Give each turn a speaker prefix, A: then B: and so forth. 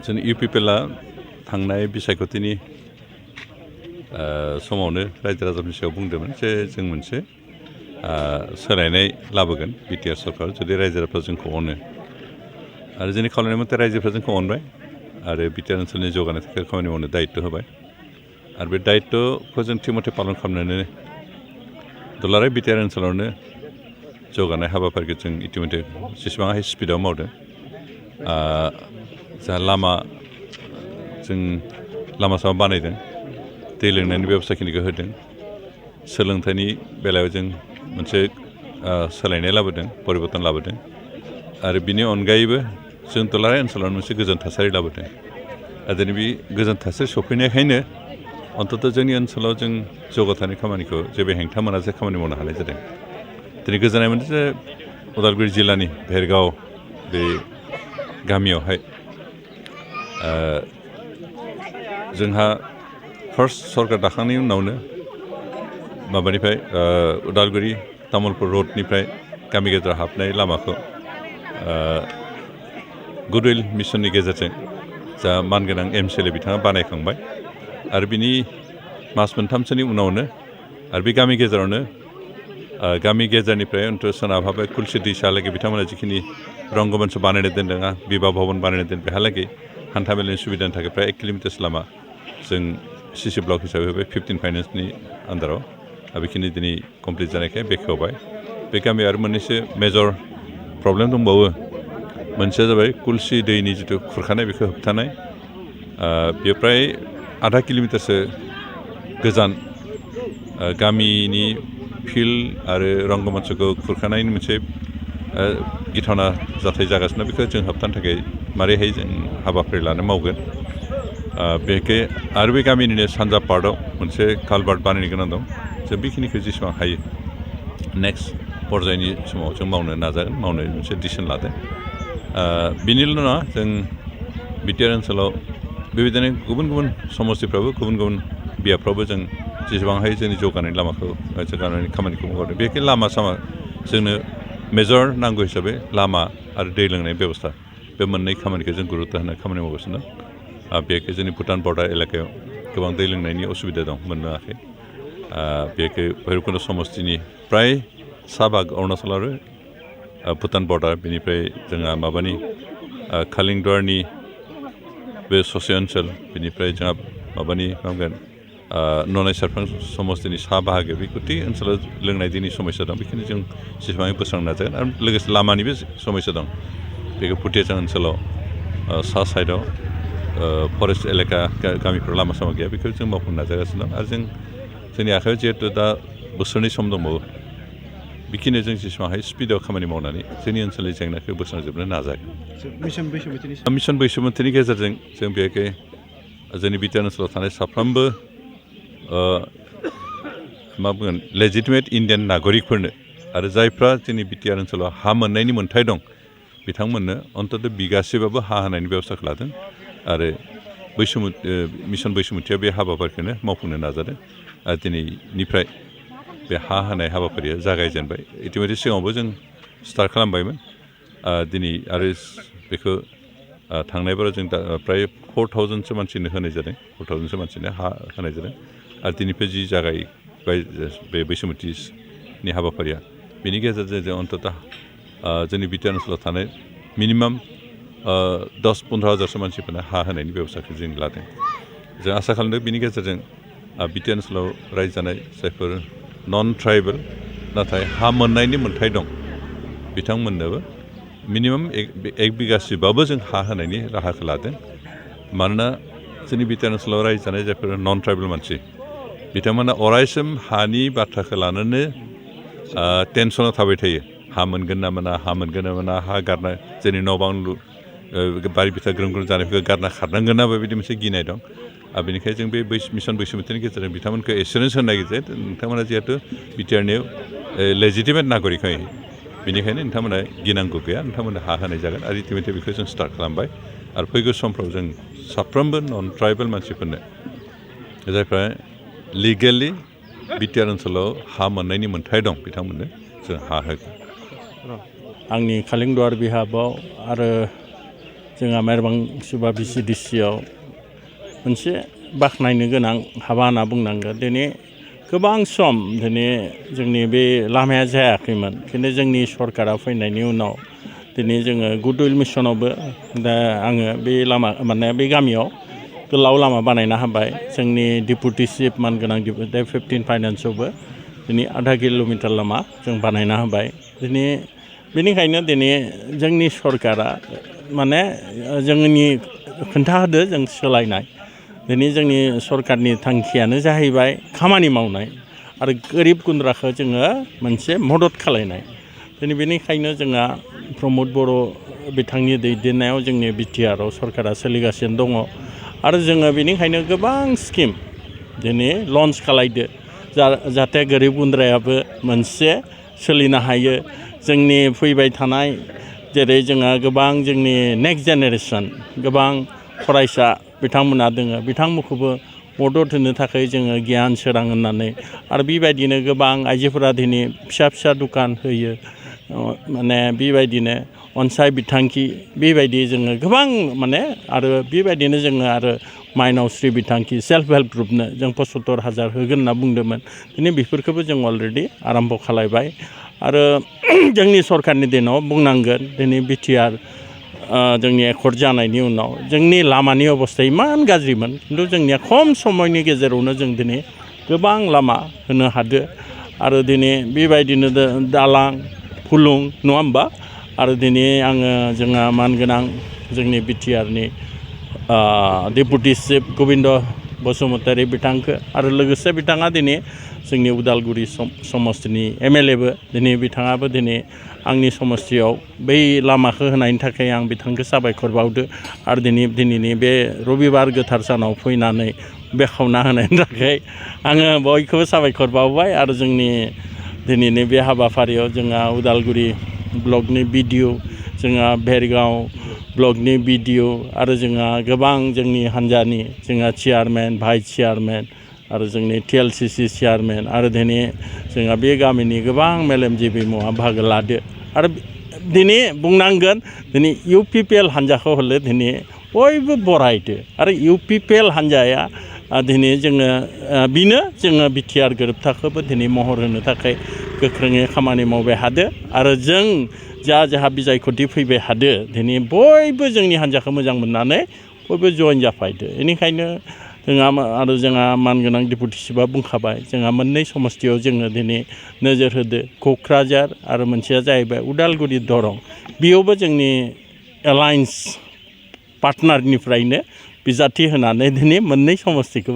A: जों इउपिपिएलआ थांनाय बिसायख'थिनि समावनो रायजो राजाफोरनि सायाव बुंदोंमोन जे जों मोनसे सोलायनाय लाबोगोन बिटिआर सरकार जुदि रायजो राजाफ्रा जोंखौ अनो आरो जोंनि खावलायनाय मथे रायजोफ्रा जोंखौ अनबाय आरो बिटिआर ओनसोलनि जौगानाय थाखाय खामानि मावनो दायित्व होबाय आरो बे दायित्वखौ जों थिमथे पालन खालामनानै दुलाराय बिटिआर ओनसोलावनो जौगानाय हाबाफारिखौ जों इतिमধ্যे जेसेबां हायो स्पिडआव मावदों जा लामा जों लामा सामा बानायदों दै लोंनायनि बेबस्थाखिनिखौ होदों सोलोंथाइनि बेलायाव जों मोनसे सोलायनाय लाबोदों परिबर्तन लाबोदों आरो बिनि अनगायैबो जों दुलाराय ओनसोलाव मोनसे गोजोन थासारि लाबोदों आरो दिनै बे गोजोन थासारि सफैनायखायनो अन्तत' जोंनि ओनसोलाव जों जौगाथायनि खामानिखौ जेबो हेंथा मोनासे खामानि मावनो हानाय जादों दिनै गोजोननाय मोनदों जे उदालगुरि जिल्लानि भेरगाव बे गामियावहाय जोंहा फार्स्ट सरकार दाखांनायनि उनावनो माबानिफ्राय उदालगुरि तामुलपुर रडनिफ्राय गामि गेजेराव हाबनाय लामाखौ गुडविल मिसननि गेजेरजों जा मानगोनां एमसिएलए बिथाङा बानायखांबाय आरो बिनि मास मोनथामसोनि उनावनो आरो बे गामि गेजेरावनो गामि गेजेरनिफ्राय सोनाबहा बे कुलसि दैसाहालागै बिथांमोना जिखिनि रंगमञ्च बानायनो दोनदों बिबाह भबन बानायनो दोनदों बेहालागै हान्था मेलानि सुबिदानि थाखाय प्राय 1 किल'मिटारसो लामा जों सिसि ब्लक हिसाबै होबाय 15 फाइनेन्सनि आन्दाराव बेखिनि दिनै कमप्लिट जानायखाय बेखेवबाय बे गामियाव आरो मोननैसो मेजर प्रब्लेम दंबावो मोनसेया जाबाय कुलसि दैनि जिथु खुरखानाय बेखौ होबथानाय बेयो प्राय आधा किल'मिटारसो गोजान गामिनि फिल्ड आरो रंगमञ्चखौ खुरखानायनि मोनसे गिथावना जाथाय जागासिनो बेखौ जों होबथानो थाखाय मारैहाय जों हाबाफारि लानो मावगोन बेखौ आरो बे गामिनिनो सानजा पार्टआव मोनसे कालभार्ट बानायनो गोनां दं जों बेखिनिखौ जेसेबां हायो नेक्स्ट पर्यायनि समाव जों मावनो नाजागोन मावनो मोनसे डिसिसन लादों बिनिल' नङा जों बिटिआर ओनसोलाव बेबायदिनो गुबुन गुबुन समस्थिफ्राबो गुबुन गुबुन बियाबफ्रावबो जों जेसेबां हायो जोंनि जौगानायनि लामाखौ जौगानायनि खामानिखौ मावदों बेखि लामा सामा जोंनो मेजर नांगौ हिसाबै लामा आरो दै लोंनाय बेबस्था बे मोननै खामानिखौ जों गुरुत्त होनानै खामानि मावगासिनो दं बेखौ जोंनि भुटान बर्डार एलेकायाव गोबां दै लोंनायनि असुबिदा दं मोननो हायाखै बेखौ भैरबकुन्द समस्तिनि प्राय सा बाहाग अरुणाचल आरो भुटान बर्डार बेनिफ्राय जोंहा माबानि कालिंदरनि बे ससे ओनसोल बेनिफ्राय जोंहा माबानि मा बुंगोन ननाय सेरफां समस्तिनि सा बाहागो बे गुथै ओनसोलाव लोंनाय दैनि समस्या दं बेखिनि जों जेसेबां बोस्रांनो नाजागोन आरो लोगोसे लामानिबो समस्या दं बेखौ फुथियाचां ओनसोलाव सा साइडआव फरेस्ट एलेका गामिफोराव लामा सामा गैया बेखौ जों मावफुंनो नाजागासिनो दं आरो जोंनि आखायाव जिहेतु दा बोसोरनै सम दंबावो बेखिनि जों जेसेबां हायो स्पिडआव खामानि मावनानै जोंनि ओनसोलनि जेंनाखौ बोस्रांजोबनो नाजागोन मिशन बैसुमतिनि गेजेरजों जों बेखौ जोंनि बिटिआर ओनसोलाव थानाय साफ्रोमबो मा बुंगोन लेजिटिमेट इन्डियान नागरिकफोरनो आरो जायफ्रा जोंनि बिटिआर ओनसोलाव हा मोननायनि मोन्थाय दं बिथांमोननो अन्तत' बिगासेबाबो हा होनायनि बेब'स्थाखौ लादों आरो मिशन बैसुमतिया बे हाबाफारिखौनो मावफुंनो नाजादों आरो दिनैनिफ्राय बे हा होनाय हाबाफारिया जागायजेनबाय इतिमধ্যे सिगाङावबो जों स्टार्ट खालामबायमोन दिनै आरो बेखौ थांनाय बाराव जों दा प्राय 4,000सो मानसिनो होनाय जादों 4,000सो मानसिनो हा होनाय जादों आरो दिनैनिफ्राय जि जागायबाय बे बैसुमतिनि हाबाफारिया बेनि गेजेरजों जों अन्तत' जोंनि बिटिआर ओनसोलाव थानाय मिनिमाम 10-15 हाजारसो मानसिफोरनो हा होनायनि बेब'स्थाखौ जों लादों जों आसा खालामदों बिनि गेजेरजों बिटिआर ओनसोलाव रायजो जानाय जायफोर नन ट्राइबेल नाथाय हा मोननायनि मोन्थाय दं बिथांमोननोबो मिनिमाम 1 बिगासोबाबो जों हा होनायनि राहाखौ लादों मानोना जोंनि बिटिआर ओनसोलाव रायजो जानाय जायफोर नन ट्राइबेल मानसि बिथांमोना अरायसम हानि बाथ्राखौ लानानै टेनसनाव थाबाय थायो हा मोनगोन ना मोना हा मोनगोन ना मोना हा गारना जोंनि न' बां बारि बिथा ग्रोम ग्रोम जानायफोरखौ गारना खारनांगोन ना बेबायदि मोनसे गिनाय दं आरो बेनिखायनो जों बे मिशन बैसुमतिनि गेजेरजों बिथांमोनखौ एसुरेन्स होनो नागिरो जे नोंथांमोना जिहेतु बिटिआरनि लेजिटिमेट नागरिकखाय बेनिखायनो नोंथांमोना गिनांगौ गैया नोंथांमोना हा होनाय जागोन आरो इतिमধ্যे बेखौ जों स्टार्ट खालामबाय आरो फैगौ समफ्राव जों साफ्रोमबो नन ट्राइबेल मानसिफोरनो जायफ्रा लिगेलि बिटिआर ओनसोलाव हा मोननायनि मोन्थाय दं बिथांमोननो जों हा होगोन
B: आंनि कालिंदर बिहाबाव आरो जोंहा मेरबां सुबा VCDCआव मोनसे बाख्नायनो गोनां हाबा होनना बुंनांगोन दिनै गोबां सम दिनै जोंनि बे लामाया जायाखैमोन खिन्थु जोंनि सरकारा फैनायनि उनाव दिनै जोङो गुडउइल मिसनावबो दा आङो बे लामा माने बे गामियाव गोलाव लामा बानायना होबाय जोंनि डिपुटि चिफ मानगोनां डिपुटि 15 फाइनान्सआवबो दिनै आधा किल'मिटार लामा जों बानायना होबाय दिनै बेनिखायनो दिनै जोंनि सरकारा माने जोंनि खोन्थाहोदो जों सोलायनाय दिनै जोंनि सरकारनि थांखियानो जाहैबाय खामानि मावनाय आरो गोरिब गुन्द्राखौ जोङो मोनसे मदद खालायनाय दिनै बेनिखायनो जोंहा प्रमद बर' बिथांनि दैदेननायाव जोंनि बिटिआरआव सरकारा सोलिगासिनो दङ आरो जोङो बेनिखायनो गोबां स्किम दिनै लन्च खालायदो जाहाथे गोरिब गुन्द्रायाबो मोनसे सोलिनो हायो जोंनि फैबाय थानाय जेरै जोंहा गोबां जोंनि नेक्स्ट जेनेरेसन गोबां फरायसा बिथांमोना दोङो बिथांमोनखौबो मदद होनो थाखाय जोङो गियान सोरां होननानै आरो बेबायदिनो गोबां आइजोफोरा दिनै फिसा फिसा दखान होयो माने बेबायदिनो अनसाय बिथांखि बेबायदि जोङो गोबां माने आरो बेबायदिनो जोङो आरो माइनावस्रि बिथांखि सेल्फ हेल्प ग्रुपनो जों 75,000 होगोन होनना बुंदोंमोन दिनै बेफोरखौबो जों अलरेडि आराम्भ खालायबाय आरो जोंनि सरकारनि दिनाव बुंनांगोन दिनै बिटिआर जोंनि एकर्ड जानायनि उनाव जोंनि लामानि अबस्थाया इमान गाज्रिमोन खिन्थु जोंनिया खम समयनि गेजेरावनो जों दिनै गोबां लामा होनो हादो आरो दिनै बेबायदिनो दालां फुलुं नङा होमबा आरो दिनै आङो जोंहा मानगोनां जोंनि बिटिआरनि डिपुटि चिफ गबिन्द बसुमतारी बिथांखौ आरो लोगोसे बिथाङा दिनै जोंनि उदालगुरि समस्तिनि एमएलएबो दिनै बिथाङाबो दिनै आंनि समस्तियाव बै लामाखौ होनायनि थाखाय आं बिथांखौ साबायखर बावदो आरो दिनैनि बे रबिबार गोथार सानाव फैनानै बेखेवना होनायनि थाखाय आङो बयखौबो साबायखर बावबाय आरो जोंनि दिनैनि बे हाबाफारियाव जोंहा उदालगुरि ब्लकनि बिडिअ जोंहा भेरगाव ब्लकनि बिडिअ आरो जोंहा गोबां जोंनि हान्जानि जोंहा चेयारमेन भाइस चेयारमेन आरो जोंनि TLCC चेयारमेन आरो दिनै जोंहा बे गामिनि गोबां मेलेमजिबि मुवा बाहागो लादो आरो दिनै बुंनांगोन दिनै UPPL हान्जाखौ हले दिनै बयबो बरायदो आरो UPPL हान्जाया दिनै जोङो बिनो जोङो बिटिआर गोरोबथाखौबो दिनै महर होनो थाखाय गोख्रोङै खामानि मावबाय हादो आरो जों जाहा बिजायख'थि फैबाय हादो दिनै बयबो जोंनि हान्जाखौ मोजां मोननानै बयबो जइन जाफायदो बेनिखायनो जोंहा मानगोनां डिपुटि चिफआ बुंखाबाय जोंहा मोननै समस्तियाव जोङो दिनै नोजोर होदो क'क्राझार आरो मोनसेया जाहैबाय उदालगुरि दरं बेयावबो जोंनि एलायन्स पार्टनारनिफ्रायनो बिजाथि होनानै दिनै मोननै समस्तिखौबो